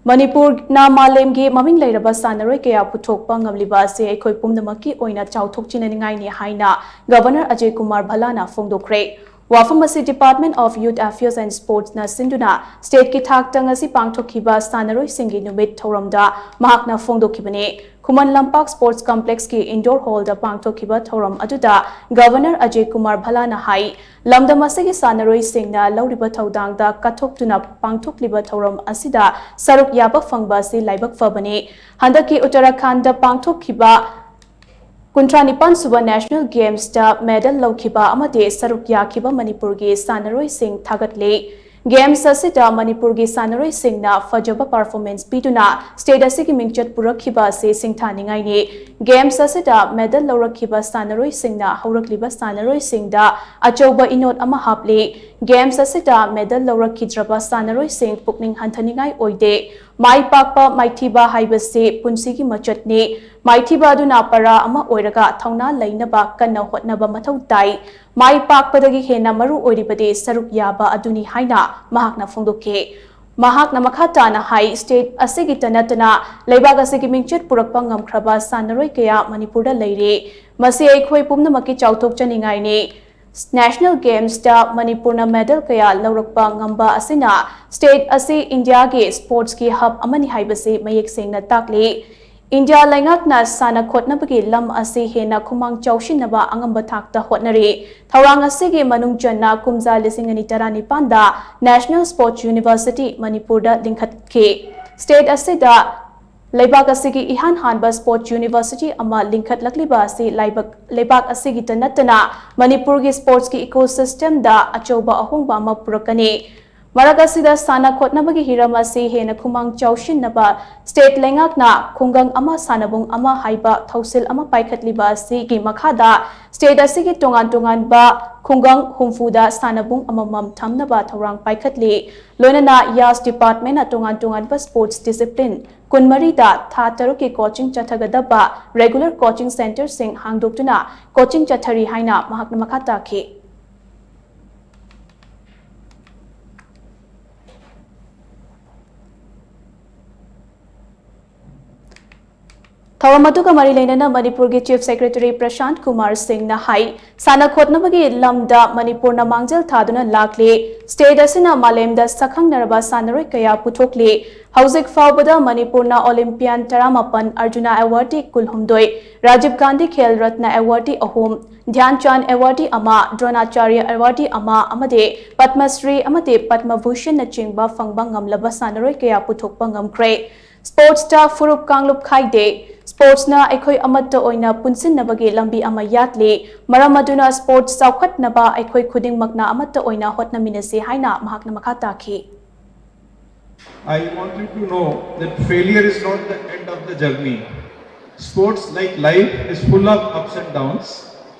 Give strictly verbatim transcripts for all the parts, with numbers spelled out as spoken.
ꯃꯅꯤꯄꯨꯔꯅ ꯃꯥꯂꯦꯝꯒꯤ ꯃꯃꯤꯡ ꯂꯩꯔꯕ ꯁꯥꯟꯅꯔꯣꯏ ꯀꯌꯥ ꯄꯨꯊꯣꯛꯄ ꯉꯝꯂꯤꯕ ꯑꯁꯤ ꯑꯩꯈꯣꯏ ꯄꯨꯝꯅꯃꯛꯀꯤ ꯑꯣꯏꯅ ꯆꯥꯎꯊꯣꯛꯆꯅꯤꯡꯉꯥꯏꯅꯤ ꯍꯥꯏꯅ ꯒꯕꯔꯅꯔ ꯑꯖꯌ ꯀꯨꯃꯥꯔ ꯚꯜꯂꯥꯅ ꯐꯣꯡꯗꯣꯛꯈ꯭ꯔꯦ꯫ ꯋꯥꯐꯝ ꯑꯁꯤ Department of Youth Affairs and Sportsꯅ ꯁꯤꯟꯗꯨꯅ ꯁ꯭ꯇꯦꯠꯀꯤ ꯊꯥꯛꯇ ꯉꯁꯤ ꯄꯥꯡꯊꯣꯛꯈꯤꯕ ꯁꯥꯟꯅꯔꯣꯏꯁꯤꯡꯒꯤ ꯅꯨꯃꯤꯠ ꯊꯧꯔꯝꯗ ꯃꯍꯥꯛꯅ ꯐꯣꯡꯗꯣꯛꯈꯤꯕꯅꯤ꯫ ꯈꯨꯃꯟ ꯂꯝꯄꯥꯛ ꯁ꯭ꯄꯣꯔꯠꯁ ꯀꯝꯄ꯭ꯂꯦꯛꯁꯀꯤ ꯏꯟꯗꯣꯔ ꯍꯣꯜꯗ ꯄꯥꯡꯊꯣꯛꯈꯤꯕ ꯊꯧꯔꯝ ꯑꯗꯨꯗ ꯒꯕꯔꯅꯔ ꯑꯖꯌ ꯀꯨꯃꯥꯔ ꯚꯜꯂꯥꯅ ꯍꯥꯏ, ꯂꯝꯗꯝ ꯑꯁꯤꯒꯤ ꯁꯥꯟꯅꯔꯣꯏꯁꯤꯡꯅ ꯂꯧꯔꯤꯕ ꯊꯧꯗꯥꯡꯗ ꯀꯠꯊꯣꯛꯇꯨꯅ ꯄꯥꯡꯊꯣꯛꯂꯤꯕ ꯊꯧꯔꯝ ꯑꯁꯤꯗ ꯁꯔꯨꯛ ꯌꯥꯕ ꯐꯪꯕ ꯑꯁꯤ ꯂꯥꯏꯕꯛ ꯐꯕꯅꯤ꯫ ꯍꯟꯗꯛꯀꯤ ꯎꯠꯇꯔꯥꯈꯟꯗ ꯄꯥꯡꯊꯣꯛꯈꯤꯕ ꯀꯨꯟꯊ꯭ꯔꯥ ꯅꯤꯄꯥꯟ ꯁꯨꯕ National Gamesꯇ ꯃꯦꯗꯜ ꯂꯧꯈꯤꯕ ꯑꯃꯗꯤ ꯁꯔꯨꯛ ꯌꯥꯈꯤꯕ ꯃꯅꯤꯄꯨꯔꯒꯤ ꯁꯥꯟꯅꯔꯣꯏꯁꯤꯡ ꯊꯥꯒꯠꯂꯤ꯫ ꯒꯦꯝꯁ ꯑꯁꯤꯗ ꯃꯅꯤꯄꯨꯔꯒꯤ ꯁꯥꯟꯅꯔꯣꯏꯁꯤꯡꯅ ꯐꯖꯕ ꯄꯔꯐꯣꯔꯃꯦꯟꯁ ꯄꯤꯗꯨꯅ ꯁ꯭ꯇꯦꯠ ꯑꯁꯤꯒꯤ ꯃꯤꯡꯆꯠ ꯄꯨꯔꯛꯈꯤꯕ ꯑꯁꯤ ꯁꯤꯡꯊꯥꯅꯤꯡꯉꯥꯏꯅꯤ꯫ ꯒꯦꯝꯁ ꯑꯁꯤꯗ ꯃꯦꯗꯜ ꯂꯧꯔꯛꯈꯤꯕ ꯁꯥꯟꯅꯔꯣꯏꯁꯤꯡꯅ ꯍꯧꯔꯛꯂꯤꯕ ꯁꯥꯟꯅꯔꯣꯏꯁꯤꯡꯗ ꯑꯆꯧꯕ ꯏꯅꯣꯠ ꯑꯃ ꯍꯥꯞꯂꯤ꯫ ꯒꯦꯝꯁ ꯑꯁꯤꯗ ꯃꯦꯗꯜ ꯂꯧꯔꯛꯈꯤꯗ꯭ꯔꯕ ꯁꯥꯟꯅꯔꯣꯏꯁꯤꯡ ꯄꯨꯛꯅꯤꯡ ꯍꯟꯊꯅꯤꯡꯉꯥꯏ ꯑꯣꯏꯗꯦ꯫ ꯃꯥꯏ ꯄꯥꯛꯄ ꯃꯥꯏꯊꯤꯕ ꯍꯥꯏꯕꯁꯤ ꯄꯨꯟꯁꯤꯒꯤ ꯃꯆꯠꯅꯤ꯫ ꯃꯥꯏꯊꯤꯕ ꯑꯗꯨꯅ ꯄꯔꯥ ꯑꯃ ꯑꯣꯏꯔꯒ ꯊꯧꯅꯥ ꯂꯩꯅꯕ ꯀꯟꯅ ꯍꯣꯠꯅꯕ ꯃꯊꯧ ꯇꯥꯏ꯫ ꯃꯥꯏ ꯄꯥꯛꯄꯗꯒꯤ ꯍꯦꯟꯅ ꯃꯔꯨ ꯑꯣꯏꯔꯤꯕꯗꯤ ꯁꯔꯨꯛ ꯌꯥꯕ ꯑꯗꯨꯅꯤ ꯍꯥꯏꯅ ꯃꯍꯥꯛꯅ ꯐꯣꯡꯗꯣꯛꯈꯤ꯫ ꯃꯍꯥꯛꯅ ꯃꯈꯥ ꯇꯥꯅ ꯍꯥꯏ, ꯁ꯭ꯇꯦꯠ ꯑꯁꯤꯒꯤꯇ ꯅꯠꯇꯅ ꯂꯩꯕꯥꯛ ꯑꯁꯤꯒꯤ ꯃꯤꯡꯆꯠ ꯄꯨꯔꯛꯄ ꯉꯝꯈ꯭ꯔꯕ ꯁꯥꯟꯅꯔꯣꯏ ꯀꯌꯥ ꯃꯅꯤꯄꯨꯔꯗ ꯂꯩꯔꯤ꯫ ꯃꯁꯤ ꯑꯩꯈꯣꯏ ꯄꯨꯝꯅꯃꯛꯀꯤ ꯆꯥꯎꯊꯣꯛꯆꯅꯤꯡꯉꯥꯏꯅꯤ꯫ National Gamesꯇ ꯃꯅꯤꯄꯨꯔꯅ ꯃꯦꯗꯜ ꯀꯌꯥ ꯂꯧꯔꯛꯄ ꯉꯝꯕ ꯑꯁꯤꯅ ꯁ꯭ꯇꯦꯠ ꯑꯁꯤ ꯏꯟꯗꯤꯌꯥꯒꯤ ꯁ꯭ꯄꯣꯔꯠꯁꯀꯤ ꯍꯕ ꯑꯃꯅꯤ ꯍꯥꯏꯕꯁꯤ ꯃꯌꯦꯛ ꯁꯦꯡꯅ ꯇꯥꯛꯂꯤ꯫ ꯏꯟꯗꯤꯌꯥ ꯂꯩꯉꯥꯛꯅ ꯁꯥꯟꯅ ꯈꯣꯠꯅꯕꯒꯤ ꯂꯝ ꯑꯁꯤ ꯍꯦꯟꯅ ꯈꯨꯃꯥꯡ ꯆꯥꯎꯁꯤꯟꯅꯕ ꯑꯉꯝꯕ ꯊꯥꯛꯇ ꯍꯣꯠꯅꯔꯤ꯫ ꯊꯧꯔꯥꯡ ꯑꯁꯤꯒꯤ ꯃꯅꯨꯡ ꯆꯟꯅ ꯀꯨꯝꯖꯥ ꯂꯤꯁꯤꯡ ꯑꯅꯤ ꯇꯔꯥꯅꯤꯄꯥꯟꯗ National Sports University ꯃꯅꯤꯄꯨꯔꯗ ꯂꯤꯡꯈꯠꯈꯤ꯫ ꯁ꯭ꯇꯦꯠ ꯑꯁꯤꯗ ꯂꯩꯕꯥꯛ ꯑꯁꯤꯒꯤ ꯏꯍꯥꯟ ꯍꯥꯟꯕ ꯁ꯭ꯄꯣꯔꯠꯁ ꯌꯨꯅꯤꯚꯔꯁꯤꯇꯤ ꯑꯃ ꯂꯤꯡꯈꯠꯂꯛꯂꯤꯕ ꯑꯁꯤ ꯂꯥꯏꯕꯛ-, ꯂꯩꯕꯥꯛ ꯑꯁꯤꯒꯤꯇ ꯅꯠꯇꯅ ꯃꯅꯤꯄꯨꯔꯒꯤ ꯁ꯭ꯄꯣꯔꯠꯁꯀꯤ ꯏꯀꯣꯁꯤꯁꯇꯦꯝꯗ ꯑꯆꯧꯕ ꯑꯍꯣꯡꯕ ꯑꯃ ꯄꯨꯔꯛꯀꯅꯤ꯫ ꯃꯔꯛ ꯑꯁꯤꯗ ꯁꯥꯟꯅ ꯈꯣꯠꯅꯕꯒꯤ ꯍꯤꯔꯝ ꯑꯁꯤ ꯍꯦꯟꯅ ꯈꯨꯃꯥꯡ ꯆꯥꯎꯁꯤꯟꯅꯕ ꯁ꯭ꯇꯦꯠ ꯂꯩꯉꯥꯛꯅ ꯈꯨꯡꯒꯪ ꯑꯃ ꯁꯥꯟꯅꯕꯨꯡ ꯑꯃ ꯍꯥꯏꯕ ꯊꯧꯁꯤꯜ ꯑꯃ ꯄꯥꯏꯈꯠꯂꯤꯕ ꯑꯁꯤꯒꯤ ꯃꯈꯥꯗ ꯁ꯭ꯇꯦꯠ ꯑꯁꯤꯒꯤ ꯇꯣꯉꯥꯟ ꯇꯣꯉꯥꯟꯕ ꯈꯨꯡꯒꯪ ꯍꯨꯝꯐꯨꯗ ꯁꯥꯟꯅꯕꯨꯡ ꯑꯃꯃꯝ ꯊꯝꯅꯕ ꯊꯧꯔꯥꯡ ꯄꯥꯏꯈꯠꯂꯤ꯫ ꯂꯣꯏꯅꯅ ꯌꯥꯁ ꯗꯤꯄꯥꯔꯠꯃꯦꯟꯅ ꯇꯣꯉꯥꯟ ꯇꯣꯉꯥꯟꯕ ꯁ꯭ꯄꯣꯔꯠꯁ ꯗꯤꯁꯤꯄ꯭ꯂꯤꯟ ꯀꯨꯟꯃꯔꯤꯗ ꯊꯥ ꯇꯔꯨꯛꯀꯤ ꯀꯣꯆꯤꯡ ꯆꯠꯊꯒꯗꯕ ꯔꯦꯒꯨꯂꯔ ꯀꯣꯆꯤꯡ ꯁꯦꯟꯇꯔꯁꯤꯡ ꯍꯥꯡꯗꯣꯛꯇꯨꯅ ꯀꯣꯆꯤꯡ ꯆꯠꯊꯔꯤ ꯍꯥꯏꯅ ꯃꯍꯥꯛꯅ ꯃꯈꯥ ꯇꯥꯈꯤ꯫ ꯊꯧꯔꯝ ꯑꯗꯨꯒ ꯃꯔꯤ ꯂꯩꯅꯅ ꯃꯅꯤꯄꯨꯔꯒꯤ Chief Secretary ꯄ꯭ꯔꯁꯥꯟꯠ ꯀꯨꯃꯥꯔ ꯁꯤꯡꯅ ꯍꯥꯏ, ꯁꯥꯟꯅ ꯈꯣꯠꯅꯕꯒꯤ ꯂꯝꯗ ꯃꯅꯤꯄꯨꯔꯅ ꯃꯥꯡꯖꯤꯜ ꯊꯥꯗꯨꯅ ꯂꯥꯛꯂꯤ꯫ State ꯑꯁꯤꯅ ꯃꯥꯂꯦꯝꯗ ꯁꯛꯈꯪꯅꯔꯕ ꯁꯥꯟꯅꯔꯣꯏ ꯀꯌꯥ ꯄꯨꯊꯣꯛꯂꯤ꯫ ꯍꯧꯖꯤꯛ ꯐꯥꯎꯕꯗ ꯃꯅꯤꯄꯨꯔꯅ Olympian ꯇꯔꯥꯃꯥꯄꯟ, Arjuna Awardꯗꯤ ꯀꯨꯟꯍꯨꯝꯗꯣꯏ, Rajiv Gandhi Khel Ratna Awardꯗꯤ ꯑꯍꯨꯝ, ꯙ꯭ꯌꯥꯟ ꯆꯥꯟꯗ Awardꯗꯤ ꯑꯃ, ꯗ꯭ꯔꯣꯅꯥꯆꯥꯔꯌ Awardꯗꯤ ꯑꯃ ꯑꯃꯗꯤ ꯄꯗꯃ ꯁ꯭ꯔꯤ ꯑꯃꯗꯤ ꯄꯗꯃ ꯚꯨꯁꯟꯅꯆꯤꯡꯕ ꯐꯪꯕ ꯉꯝꯂꯕ ꯁꯥꯟꯅꯔꯣꯏ ꯀꯌꯥ ꯄꯨꯊꯣꯛꯄ ꯉꯝꯈ꯭ꯔꯦ꯫ Sportsꯇ ꯐꯨꯔꯨꯞ ꯀꯥꯡꯂꯨꯞ ꯈꯥꯏꯗꯦ꯫ Sportsꯅ ꯑꯩꯈꯣꯏ ꯑꯃꯠꯇ ꯑꯣꯏꯅ ꯄꯨꯟꯁꯤꯟꯅꯕꯒꯤ ꯂꯝꯕꯤ ꯑꯃ ꯌꯥꯠꯂꯤ꯫ ꯃꯔꯝ ꯑꯗꯨꯅ sports ꯆꯥꯎꯈꯠꯅꯕ ꯑꯩꯈꯣꯏ ꯈꯨꯗꯤꯡꯃꯛꯅ ꯑꯃꯠꯇ ꯑꯣꯏꯅ ꯍꯣꯠꯅꯃꯤꯟꯅꯁꯤ ꯍꯥꯏꯅ ꯃꯍꯥꯛꯅ ꯃꯈꯥ ꯇꯥꯈꯤ꯫ I want you to know that failure is not the end of the journey. Sports, like life, is full of ups and downs,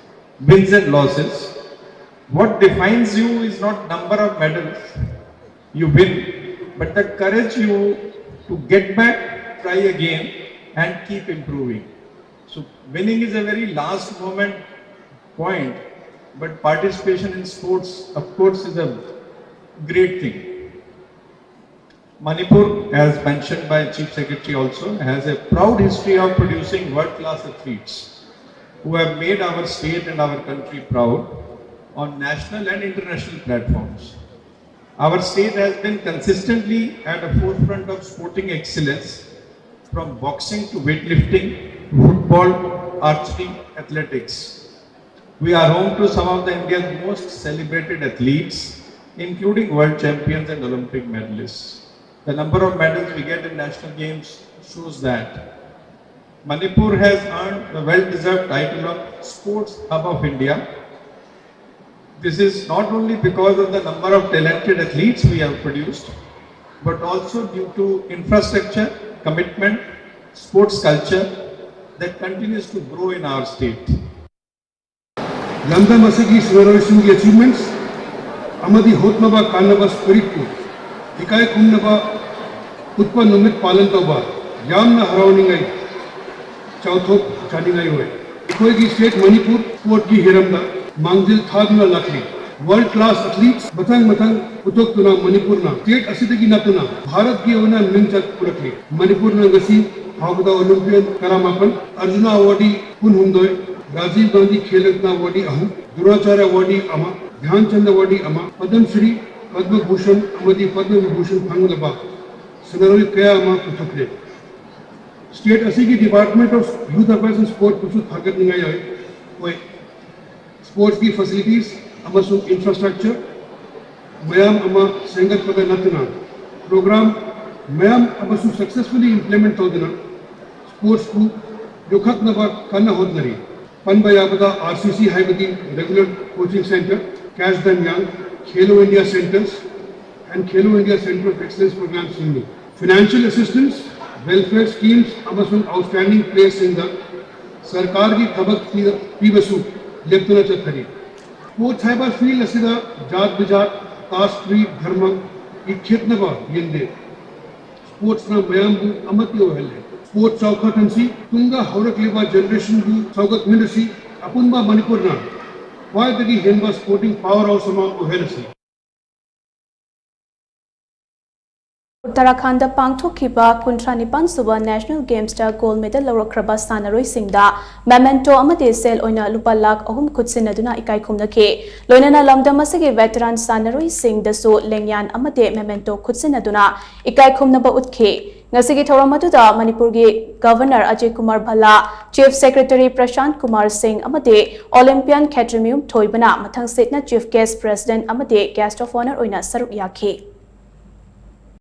wins and losses. What defines you is not number of medals you win, but the courage you to get back, try again, and keep improving. So winning is a very last moment point, but participation in sports, of course, is a great thing. Manipur, as mentioned by Chief Secretary also, has a proud history of producing world-class athletes who have made our state and our country proud on national and international platforms. Our state has been consistently at the forefront of sporting excellence, from boxing to weightlifting, football, archery, athletics. We are home to some of the India's most celebrated athletes, including world champions and Olympic medalists. The number of medals we get in national games shows that. Manipur has earned the well-deserved title of Sports Hub of India. This is not only because of the number of talented athletes we have produced, but also due to infrastructure, commitment, sports culture that continues to grow in our state. ꯂꯝꯗꯝ ꯑꯁꯤꯒꯤ ꯁꯥꯟꯅꯔꯣꯏꯁꯤꯡꯒꯤ ꯑꯦꯆꯤꯚꯃꯦꯟꯠꯁ ꯑꯃꯗꯤ ꯍꯣꯠꯅꯕ ꯀꯥꯟꯅꯕ ꯁ꯭ꯄꯤꯔꯤꯠꯄꯨ ꯏꯀꯥꯏ ꯈꯨꯝꯅꯕ ꯎꯠꯄ ꯅꯨꯃꯤꯠ ꯄꯥꯂꯟ ꯇꯧꯕ ꯌꯥꯝꯅ ꯍꯔꯥꯎꯅꯤꯡꯉꯥꯏ ꯆꯥꯎꯊꯣꯛꯆꯅꯤꯡꯉꯥꯏ ꯑꯣꯏ꯫ ꯑꯩꯈꯣꯏꯒꯤ ꯁ꯭ꯇꯦꯠ ꯃꯅꯤꯄꯨꯔ ꯁ꯭ꯄꯣꯔꯠꯀꯤ ꯍꯤꯔꯝꯗ ꯃꯥꯡꯖꯤꯜ ꯊꯥꯗꯨꯅ ꯂꯥꯛꯂꯤ꯫ ꯋꯥꯔꯜꯗ ꯀ꯭ꯂꯥꯁ ꯑꯦꯊꯂꯤꯠꯁ ꯃꯊꯪ ꯃꯊꯪ ꯄꯨꯊꯣꯛꯇꯨꯅ ꯃꯅꯤꯄꯨꯔꯅ ꯁ꯭ꯇꯦꯠ ꯑꯁꯤꯗꯒꯤ ꯅꯠꯇꯅ ꯚꯥꯔꯠꯀꯤ ꯑꯣꯏꯅ ꯃꯤꯡꯆꯠ ꯄꯨꯔꯛꯂꯤ꯫ ꯃꯅꯤꯄꯨꯔꯅ ꯉꯁꯤ ꯐꯥꯎꯕꯗ ꯑꯣꯂꯤꯝꯄꯤꯌꯟ ꯇꯔꯥꯃꯥꯄꯟ, ꯑꯔꯖꯨꯅ ꯑꯦꯋꯥꯔꯗꯤ ꯀꯨꯟꯍꯨꯝꯗꯣꯏ, ꯔꯥꯖꯤꯕ ꯒꯥꯟꯙꯤ ꯈꯦꯜ ꯔꯠꯅ ꯑꯦꯋꯥꯔꯗꯤ ꯑꯍꯨꯝ, ꯗ꯭ꯔꯣꯅꯥꯆꯥꯔꯌ ꯑꯦꯋꯥꯔꯗꯤ ꯑꯃ, ꯙ꯭ꯌꯥꯟ ꯆꯟꯗ ꯑꯦꯋꯥꯔꯗꯤ ꯑꯃ, ꯄꯗꯝ ꯁ꯭ꯔꯤ, ꯄꯗꯃ ꯚꯨꯁꯟ ꯑꯃꯗꯤ ꯄꯗꯃ ꯚꯤꯚꯨꯁꯟ ꯐꯪꯂꯕ ꯁꯥꯟꯅꯔꯣꯏ ꯀꯌꯥ ꯑꯃ ꯄꯨꯊꯣꯛꯂꯦ꯫ ꯁ꯭ꯇꯦꯠ ꯑꯁꯤꯒꯤ Department of Youth Affairs and Sports ꯄꯨꯁꯨ ꯊꯥꯒꯠꯅꯤꯡꯉꯥꯏ ꯑꯣꯏ꯫ ꯁ꯭ꯄꯣꯔꯠꯁꯀꯤ ꯐꯦꯁꯤꯂꯤꯇꯤꯁ ꯑꯃꯁꯨꯡ ꯏꯟꯐ꯭ꯔꯥꯁ꯭ꯇ꯭ꯔꯛꯆꯔ ꯃꯌꯥꯝ ꯑꯃ ꯁꯦꯝꯒꯠꯄꯗ ꯅꯠꯇꯅ, ꯄ꯭ꯔꯣꯒ꯭ꯔꯥꯝ ꯃꯌꯥꯝ ꯑꯃꯁꯨ ꯁꯛꯁꯦꯁꯐꯨꯜꯂꯤ ꯏꯝꯄ꯭ꯂꯤꯃꯦꯟꯠ ꯇꯧꯗꯨꯅ ꯁ꯭ꯄꯣꯔꯠꯁꯄꯨ ꯌꯣꯛꯈꯠꯅꯕ ꯀꯟꯅ ꯍꯣꯠꯅꯔꯤ꯫ ꯄꯟꯕ ꯌꯥꯕꯗ, ꯑꯥꯔ ꯁꯤ ꯁꯤ ꯍꯥꯏꯕꯗꯤ Regular Coaching Centre, Catch the Young, Khelo India Centres and Khelo India Centre of Excellence ꯄ꯭ꯔꯣꯒ꯭ꯔꯥꯝꯁꯤꯡꯅꯤ꯫ ꯐꯥꯏꯅꯥꯟꯁꯤꯌꯦꯜ ꯑꯦꯁꯤꯁꯇꯦꯟꯁ, ꯋꯦꯜꯐꯤꯌꯔ ꯁ꯭ꯀꯤꯝꯁ ꯑꯃꯁꯨꯡ ꯑꯥꯎꯠꯁ꯭ꯇꯦꯟꯗꯤꯡ ꯄ꯭ꯂꯦꯌꯔꯁꯤꯡꯗ ꯁꯔꯀꯥꯔꯒꯤ ꯊꯕꯛ ꯄꯤ-, ꯄꯤꯕꯁꯨ ꯂꯦꯞꯇꯅ ꯆꯠꯊꯔꯤ꯫ ꯁ꯭ꯄꯣꯔꯠꯁ ꯍꯥꯏꯕ ꯐꯤꯜꯗ ꯑꯁꯤꯗ ꯖꯥꯠ ꯕꯤꯖꯥꯠ, ꯀꯥꯁ꯭ꯠ, ꯀ꯭ꯔꯤꯗ, ꯙꯔꯃꯒꯤ ꯈꯦꯠꯅꯕ ꯌꯦꯡꯗꯦ꯫ ꯁ꯭ꯄꯣꯔꯠꯁꯅ ꯃꯌꯥꯝꯕꯨ ꯑꯃꯠꯇ ꯑꯣꯏꯍꯜꯂꯦ꯫ ꯁ꯭ꯄꯣꯔꯠꯁ ꯆꯥꯎꯈꯠꯍꯟꯁꯤ, ꯇꯨꯡꯗ ꯍꯧꯔꯛꯂꯤꯕ ꯖꯦꯅꯦꯔꯦꯁꯟꯕꯨ ꯁꯧꯒꯠꯃꯤꯟꯅꯁꯤ, ꯑꯄꯨꯟꯕ ꯃꯅꯤꯄꯨꯔꯅ ꯈ꯭ꯋꯥꯏꯗꯒꯤ ꯍꯦꯟꯕ ꯁ꯭ꯄꯣꯔꯇꯤꯡ ꯄꯥꯋꯔ ꯍꯥꯎꯁ ꯑꯃ ꯑꯣꯏꯍꯜꯂꯁꯤ꯫ ꯎꯠꯇꯔꯥꯈꯟꯗ ꯄꯥꯡꯊꯣꯛꯈꯤꯕ ꯀꯨꯟꯊ꯭ꯔꯥ ꯅꯤꯄꯥꯟ ꯁꯨꯕ ꯅꯦꯁꯅꯦꯜ ꯒꯦꯝꯁꯇ ꯒꯣꯜꯗ ꯃꯦꯗꯜ ꯂꯧꯔꯛꯈ꯭ꯔꯕ ꯁꯥꯟꯅꯔꯣꯏꯁꯤꯡꯗ ꯃꯦꯃꯦꯟꯇꯣ ꯑꯃꯗꯤ ꯁꯦꯜ ꯑꯣꯏꯅ ꯂꯨꯄꯥ ꯂꯥꯈ ꯑꯍꯨꯝ ꯈꯨꯠꯁꯤꯟꯅꯗꯨꯅ ꯏꯀꯥꯏ ꯈꯨꯝꯅꯈꯤ꯫ ꯂꯣꯏꯅꯅ ꯂꯝꯗꯝ ꯑꯁꯤꯒꯤ ꯚꯦꯇꯔꯥꯟ ꯁꯥꯟꯅꯔꯣꯏꯁꯤꯡꯗꯁꯨ ꯂꯦꯡꯌꯥꯟ ꯑꯃꯗꯤ ꯃꯦꯃꯦꯟꯇꯣ ꯈꯨꯠꯁꯤꯟꯅꯗꯨꯅ ꯏꯀꯥꯏ ꯈꯨꯝꯅꯕ ꯎꯠꯈꯤ꯫ ꯉꯁꯤꯒꯤ ꯊꯧꯔꯝ ꯑꯗꯨꯗ ꯃꯅꯤꯄꯨꯔꯒꯤ governor Ajay Kumar Bhalla, chief secretary Prashant Kumar Singh ꯑꯃꯗꯤ ꯑꯣꯂꯤꯝꯄꯤꯌꯟ ꯈꯦꯇ꯭ꯔꯤꯃꯌꯨꯝ ꯊꯣꯏꯕꯅ ꯃꯊꯪ ꯁꯤꯠꯅ ꯆꯤꯐ ꯒꯦꯁ꯭ꯠ, ꯄ꯭ꯔꯦꯁꯤꯗꯦꯟꯠ ꯑꯃꯗꯤ ꯒꯦꯁ꯭ꯠ ꯑꯣꯐ ꯑꯣꯅꯔ ꯑꯣꯏꯅ ꯁꯔꯨꯛ ꯌꯥꯈꯤ꯫